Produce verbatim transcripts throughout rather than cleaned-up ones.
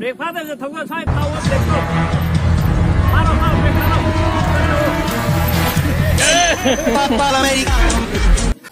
Break ꯐꯥꯗꯕꯤꯗ ꯊꯧꯗꯣꯛ ꯁ꯭ꯋꯥꯏ ꯊꯥꯎꯑꯣ, ꯕ꯭ꯔꯦꯛꯇꯣ꯫ ꯐꯥꯔꯣ, ꯐꯥꯔꯣ, break ꯐꯥꯔꯣ꯫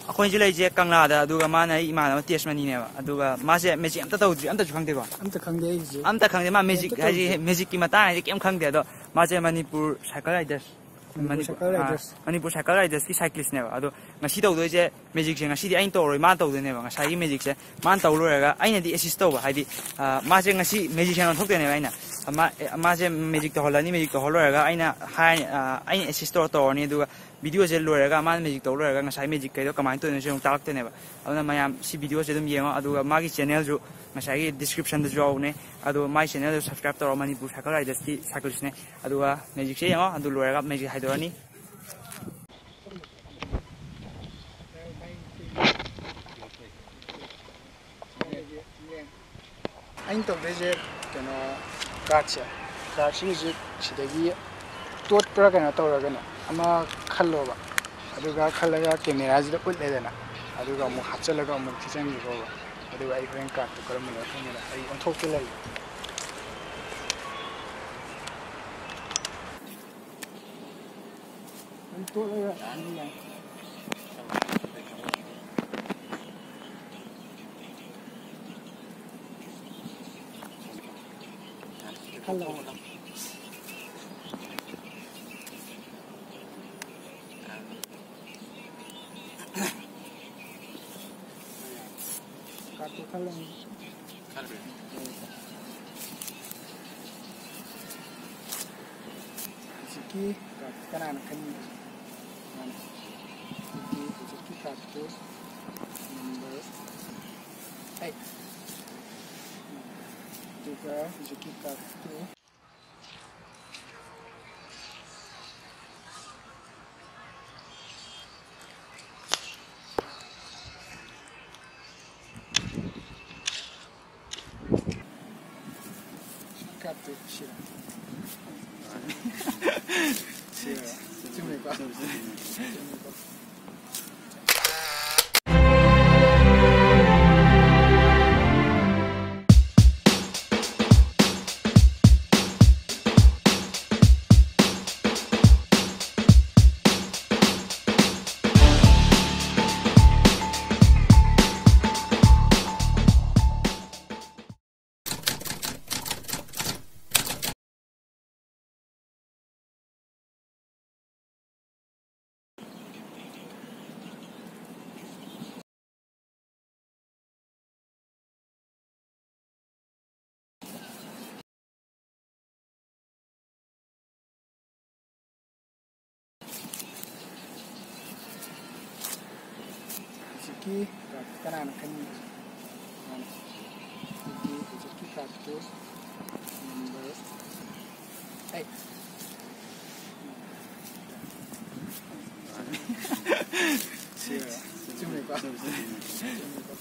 ꯑꯩꯈꯣꯏꯁꯨ ꯂꯩꯁꯦ ꯀꯪꯂꯥꯗ, ꯑꯗꯨꯒ ꯃꯥꯅ ꯑꯩ ꯏꯃꯥꯟꯅꯕ ꯇꯦꯖꯃꯅꯤꯅꯦꯕ꯫ ꯑꯗꯨꯒ ꯃꯥꯁꯦ ꯃꯦꯖꯤꯛ ꯑꯝꯇ ꯇꯧꯗ꯭ꯔꯤ, ꯑꯝꯇꯁꯨ ꯈꯪꯗꯦꯀꯣ꯫ ꯑꯝꯇ ꯈꯪꯗꯦ ꯑꯩꯁꯦ꯫ ꯑꯝꯇ ꯈꯪꯗꯦ꯫ ꯃꯥ ꯃꯦꯖꯤꯛ ꯀꯩꯝꯇ ꯍꯥꯏꯗꯤ ꯇꯧꯗꯦ꯫ ꯃꯦꯖꯤꯛꯀꯤ ꯃꯇꯥꯡ ꯍꯥꯏꯗꯤ ꯀꯩꯝ ꯈꯪꯗꯦ꯫ ꯑꯗꯣ ꯃꯥꯁꯦ ꯃꯅꯤꯄꯨꯔ ꯁꯥꯏꯀꯜ ꯔꯥꯏꯗꯔꯁ꯫ ꯃꯅꯤꯄꯨꯔ ꯃꯅꯤꯄꯨꯔ, ꯁꯥꯏꯀꯜ ꯑꯥ, ꯔꯥꯏꯗꯔꯁ꯫ ꯃꯅꯤꯄꯨꯔ ꯁꯥꯏꯀꯜ ꯔꯥꯏꯗꯔꯁꯀꯤ ꯁꯥꯏꯀ꯭ꯂꯤꯁꯅꯦꯕ꯫ ꯑꯗꯣ ꯉꯁꯤ ꯇꯧꯗꯣꯏꯁꯦ ꯃꯦꯖꯤꯛꯁꯦ ꯉꯁꯤꯗꯤ ꯑꯩꯅ ꯇꯧꯔꯣꯏ, ꯃꯥꯅ ꯇꯧꯗꯣꯏꯅꯦꯕ꯫ ꯉꯁꯥꯏꯒꯤ ꯃꯦꯖꯤꯛꯁꯦ ꯃꯥꯅ ꯇꯧ ꯂꯣꯏꯔꯒ ꯑꯩꯅꯗꯤ ꯑꯦꯁꯤꯁ ꯇꯧꯕ, ꯍꯥꯏꯗꯤ, ꯑ, ꯃꯥꯁꯦ ꯉꯁꯤ ꯃꯦꯖꯤꯛꯁꯤꯌꯥꯟ ꯑꯣꯟꯊꯣꯛꯇꯣꯏꯅꯦꯕ꯫ ꯑꯩꯅ, ꯑ, ꯃꯥ-, ꯑꯦ, ꯃꯥꯁꯦ ꯃꯦꯖꯤꯛ ꯇꯧꯍꯜꯂꯅꯤ, ꯃꯦꯖꯤꯛ ꯇꯧꯍꯜ ꯂꯣꯏꯔꯒ ꯑꯩꯅ ꯍꯥꯏ-, ꯑ, ꯑꯩꯅ ꯑꯦꯁꯤꯁ ꯇꯧꯔ ꯇꯧꯔꯅꯤ, ꯑꯗꯨꯒ ꯚꯤꯗꯤꯑꯣꯁꯦ ꯂꯣꯏꯔꯒ ꯃꯥꯅ ꯃꯦꯖꯤꯛ ꯇꯧ ꯂꯣꯏꯔꯒ ꯉꯁꯥꯏ ꯃꯦꯖꯤꯛ ꯀꯩꯗꯣ ꯀꯃꯥꯏꯅ ꯇꯧꯗꯣꯏꯅꯣꯁꯦ ꯑꯃꯨꯛ ꯇꯥꯛꯂꯛꯇꯣꯏꯅꯦꯕ꯫ ꯑꯗꯨꯅ ꯃꯌꯥꯝ ꯁꯤ ꯚꯤꯗꯤꯑꯣꯁꯦ ꯑꯗꯨꯝ ꯌꯦꯡꯉꯣ, ꯑꯗꯨꯒ ꯃꯥꯒꯤ ꯆꯦꯅꯦꯜꯁꯨ ꯉꯁꯥꯏꯒꯤ ꯗꯤꯁꯀ꯭ꯔꯤꯞꯁꯟꯗꯁꯨ ꯌꯥꯎꯕꯅꯦ, ꯑꯗꯨꯒ ꯃꯥꯒꯤ ꯆꯦꯅꯦꯜꯗꯨ ꯁꯕꯁꯀ꯭ꯔꯥꯏꯞ ꯇꯧꯔꯣ, ꯃꯅꯤꯄꯨꯔ ꯁꯥꯏꯀꯜ ꯔꯥꯏꯗꯔꯁꯀꯤ ꯁꯥꯏꯀꯜꯁꯤꯅꯦ꯫ ꯑꯗꯨꯒ ꯃꯦꯖꯤꯛꯁꯦ ꯌꯦꯡꯉꯣ, ꯑꯗꯨ ꯂꯣꯏꯔꯒ ꯃꯦꯖꯤꯛ ꯍꯥꯏꯗꯣꯔꯛꯑꯅꯤ꯫ ꯑꯩꯅ ꯇꯧꯗꯣꯏꯁꯦ ꯀꯩꯅꯣ, ꯀꯥꯔꯠꯁꯦ, ꯀꯥꯔꯠꯁꯤꯡꯁꯤ ꯁꯤꯗꯒꯤ ꯇꯣꯠꯄ꯭ꯔꯥ ꯀꯩꯅꯣ ꯇꯧꯔꯒꯅꯦ ꯑꯃ ꯈꯜꯂꯣꯕ, ꯑꯗꯨꯒ ꯈꯜꯂꯒ ꯀꯦꯃꯦꯔꯥꯁꯤꯗ ꯎꯠꯂꯦꯗꯅ, ꯑꯗꯨꯒ ꯑꯃꯨꯛ ꯍꯥꯞꯆꯤꯜꯂꯒ ꯑꯃꯨꯛ ꯊꯤꯖꯤꯟꯈꯤꯀꯣꯕ꯫ ꯑꯗꯨꯒ ꯑꯩ ꯍꯣꯔꯦꯟ ꯀꯥꯔꯠꯇꯨ ꯀꯔꯝꯕꯅꯣ ꯈꯪꯉꯦꯅ ꯑꯩ ꯑꯣꯟꯊꯣꯛꯀꯦ ꯂꯩ꯫ ꯑꯗꯨꯝ ꯇꯣꯠꯂꯒ ꯑꯗꯨꯝ ꯌꯥꯏ꯫ ꯈꯜꯂꯣ꯫ ꯀꯥꯔꯠꯇꯨ ꯈꯜꯂꯅꯤ꯫ ꯈꯜꯂꯦ꯫ ꯍꯧꯖꯤꯛꯀꯤ ꯀꯥꯔꯠ ꯀꯅꯥꯅ ꯈꯟꯅꯤꯡꯕ? ꯃꯥꯅ꯫ ꯑꯗꯨꯗꯤ ꯍꯧꯖꯤꯛꯀꯤ ꯀꯥꯔꯠꯇꯨ ꯅꯝꯕꯔ ꯑꯩꯠ꯫ ꯑꯗꯨꯒ ꯍꯧꯖꯤꯛꯀꯤ ꯀꯥꯔꯠꯇꯨ ꯀꯥꯞꯇꯦ, ꯁꯤꯔꯦ꯫ ꯁꯤꯔꯦ꯫ ꯆꯨꯝꯃꯦꯀꯣ? ꯆꯨꯝꯃꯦꯀꯣ? ꯀꯅꯥꯅ ꯈꯪꯅꯤ? ꯃꯥꯅ꯫ ꯑꯗꯨꯗꯤ ꯍꯧꯖꯤꯛꯀꯤ ꯀꯥꯔꯠꯇꯨ ꯅꯝꯕꯔ ꯑꯩꯠ꯫ ꯆꯨꯝꯃꯦꯀꯣ? ꯆꯨꯝꯃꯦꯀꯣ?